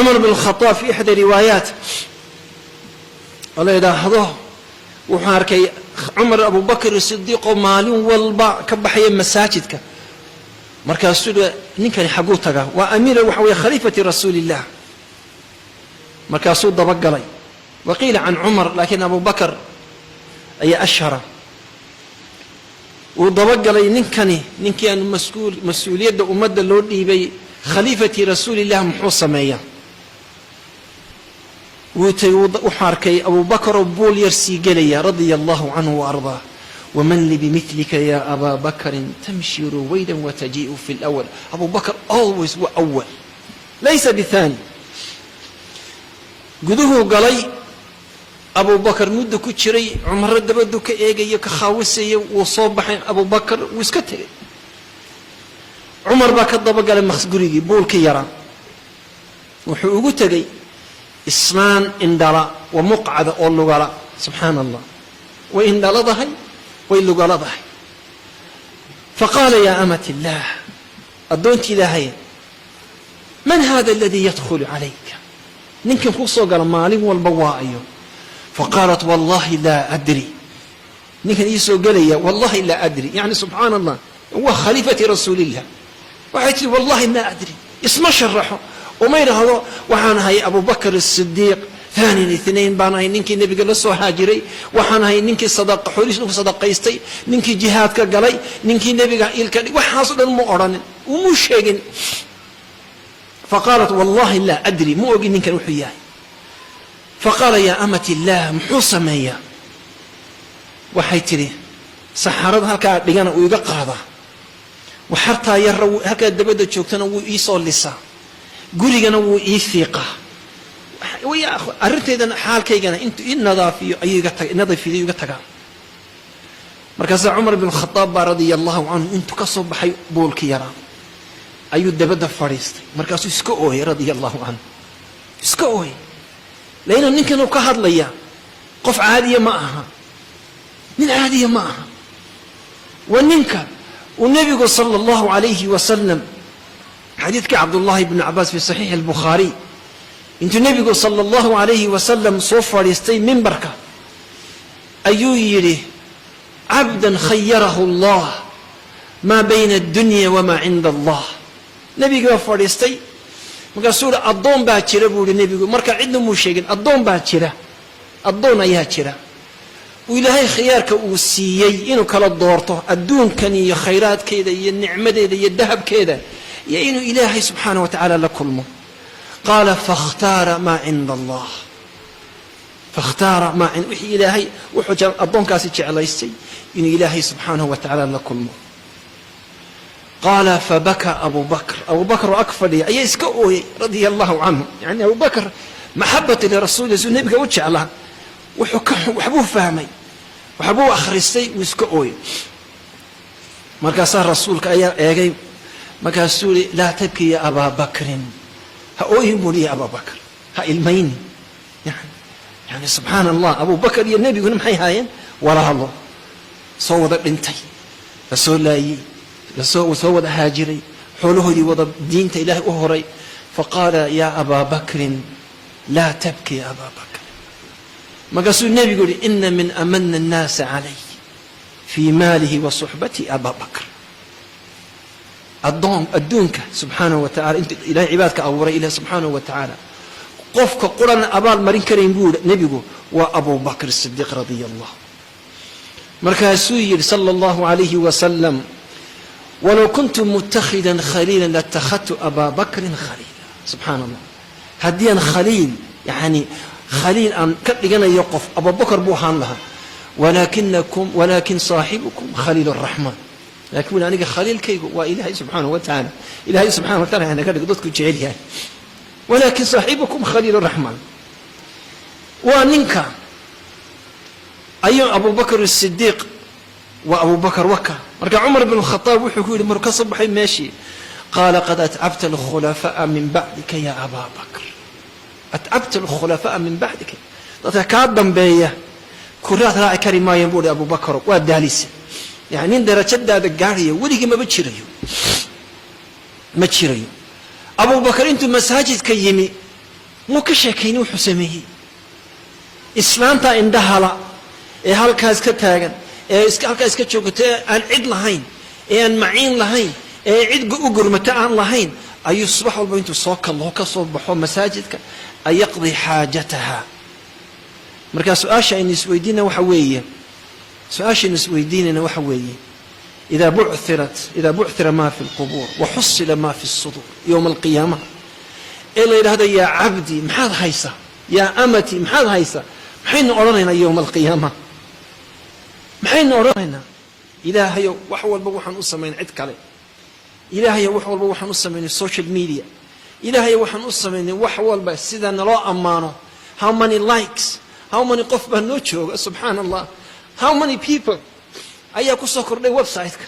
Cumar bin Khadaab fi ixda riwaayaat oo la yidhaahdo, wuxuu arkay Cumar Abubakr Sidiiq oo maalin walba ka baxaya masaajidka. Markaasuu hi, "Ninkani xagguu tagaa?" Waa amiir, waxa weye khaliifati rasuuli illah. Markaasuu dabagalay. Wa qiila can Cumar, laakiin Abu Bakr ayaa ashhara. Wuu dabagalay ninkani, ninkii aanu masuul mas-uuliyadda ummadda loo dhiibay, khaliifati rasuulillah, muxuu sameeyaa? Wuu tegey, wuxuu arkay Abubakar oo buul yar sii gelaya, radia allahu canhu wa ardaah. "Waman li bimilika ya abaa bakrin, tamshi ruwaydan watajii'u fi lawal." Abu Bakr always wa awal, laysa bithani. Guduhuu galay Abu Bakar, muddo ku jiray. Cumaro dabadu ka eegayo, ka khaawisaya. Wuu soo baxay Abu Bakar, wuu iska tegay. Cumar baa ka dabagalay gurigii buulkii yaraa. Wuxuu ugu tegey islaan indhala wa muqcada oo lugala. Subxaana Allah, way indhaladahay, way lugaladahay. Faqaala, "Yaa amat illaah," addoontii Ilaahay, "man hada aladii yadkhulu calayka? Ninkan kuu soo gala maalin walba waa ayo?" Faqaalat, "Wallahi laa adri. Ninkan ii soo gelaya, wallahi laa adri." Yani subxaana Allah, waa khaliifati rasuulillah. Waxay tihi, "Wallahi maa adri." Isma sharaxo, uma idhaahdo, "Waxaan ahay Abu Bakr Asidiiq, thani ithnain baan ahay, ninkii nebiga la soo haajiray, waxaan ahay ninkii sadaqa xoolihiis ku sadaqaystay, ninkii jihaadka galay, ninkii nebiga ilka." Waxaaso dhan mu odhanin, umuu sheegin. Faqaalat, "Wallahi laa adri, ma ogin ninkan wuxuu yahay." Faqaala, "Yaa amat illaah, muxuu sameeyaa?" Waxay tidhi, "Saxarada halkaa dhigana uu iga qaadaa, waxartaa yarra halkaa dabadda joogtana wuu iisoo lisaa, gurigana wuu ii fiiqaa, arrintaydana xaalkaygana intuu ii nadaafiyo ayuu iga taga, nadiifiyo iga tagaa." Markaasaa Cumar bin Khadaab baa, radia allahu canhu, intuu ka soo baxay buulkii yaraa ayuu dabadda fadhiistay. Markaasuu iska ooyay, radia allahu canhu, iska ooyay, laina ninkan uu ka hadlaya qof caadiya ma aha, nin caadiya ma aha. Waa ninka uu nebigu sala allahu alayhi wasalam, xadiidkii Cabdullahi bni Cabaas fi saxiixi albukhaariy, intuu nebigu sala allahu alayhi wasalam soo fadhiistay mimbarka ayuu yidhi, "Cabdan khayarahu Allah maa bayna addunya wamaa cinda Allah." Nebigii baa fadhiistay, markaasuu yihi, "Addoon baa jira," buu yihi nebigu. Marka cidna muu sheegin. "Addoon baa jira, addoon ayaa jira uu Ilaahay khiyaarka uu siiyey inuu kala doorto adduunkan iyo khayraadkeeda iyo nicmadeeda iyo dahabkeeda iyo inuu Ilaahay subxaana wa tacaala la kulmo. Qaala, fakhtaara maa cinda Allah, fakhtaara maa wixii Ilaahay." Wuxuu addoonkaasi jeclaystay inuu Ilaahay subxaanahu wa tacaala la kulmo. Qaala, fabaka Abu Bakr. Abu Bakr oo ag fadhiya ayaa iska ooyey, radia allahu canhu. Yani Abu Bakr, maxabati lirasuuli, suu nebiga u jeclaa, wuxuu ka waxbuu fahmay, waxbuu akhristay, wuu iska ooyey. Markaasaa rasuulka ayaa eegay, markaasuu yihi, "Laa tabki ya abaa Bakrin." "Ha ooyin," buu ya Abaa Bakr, "ha ilmayni." Yani subxaana Allah, Abu Bakr iyo nebiguna maxay haayeen? Walaalo soo wada dhintay, la soo laayey, lasoo soo wada haajiray, xoolahoodii wada diinta Ilaahay u horay. Faqaala, "Ya abaa Bakrin, laa tabki ya abaa Bakr." Markaasuu nebigu yihi, "Ina min amana annaasa calay fii maalihi wa suxbati abaa Bakr." Addoon adduunka subxaanahu wa tacala, inta Ilahay cibaadka abuuray, Ilahi subxaanahu wa tacaala qofka qurana abaal marin karayn, buu yihi nebigu, waa Abu Bakr Sidiiq radia allah. Markaasuu yidhi sala allahu alayhi wasalam, "Walow kuntu mutakhidan khaliila latakhadtu abaa Bakrin khaliila." Subxaana Allah, haddii aan khaliil, yani khaliil aan ka dhiganayo qof, Abubakar buu ahaan lahaa. Walaakinakum, walaakin saaxibukum khaliil araxmaan. Lakin wuli, aniga khaliilkaygu waa Ilaahay subxaanahu wa tacaala. Ilahay subxana wa taala naga dhigo dadku jecel yahay. Walaakin saaxibukum khaliil raxmaan. Waa ninka ayuu Abu Bakr Sidiiq, waa Abu Bakr waka. Marka Cumar bn Khadaab wuxuu ku yidhi maruu ka soo baxay meeshii, qaala, "Qad atcabta alkhulafaa min bacdika ya abaa Bakr, atcabta alkhulafaa min bacdika." Dadka kaa dambeeya kuraad raaci kari maayeen, buu hi Abu Bakro, waa daalisa. Yani nin darajadaada gaadhaya weligii maba jirayo, ma jirayo. Abu Bakar intuu masaajidka yimi Muu ka sheekayni wuxuu sameeyey? Islaanta indhahala ee halkaas ka taagan, ee halkaa iska joogata, ee aan cid lahayn, ee aan maciin lahayn, ee cid u gurmata aan lahayn, ayuu subax walba intuu soo kalloho, ka soo baxo masaajidka, ay yaqdi xaajataha. Marka su-aasha aynu isweydiina waxa weeye, su-aashaynu isweydiinayna waxa weeye: إذا بعثر ما في القبور وحصل ما في الصدور، yowma alqiyaamaha ee la yidhahdo: "Yaa cabdi, maxaad haysaa? Yaa amati, maxaad haysaa?" Maxaynu odhanaynaa yowma alqiyaama? Maxaynu odhanaynaa? Ilaahayow, wax walba waxaan u samayn cid kale. Ilaahayow, wax walba waxaan u samaynay social media. Ilaahayow, waxaan u samaynay wax walba sida naloo ammaano. How many likes, how many qof baa noo jooga? Subxaana Allah, how many people ayaa ku soo kordhay website-ka?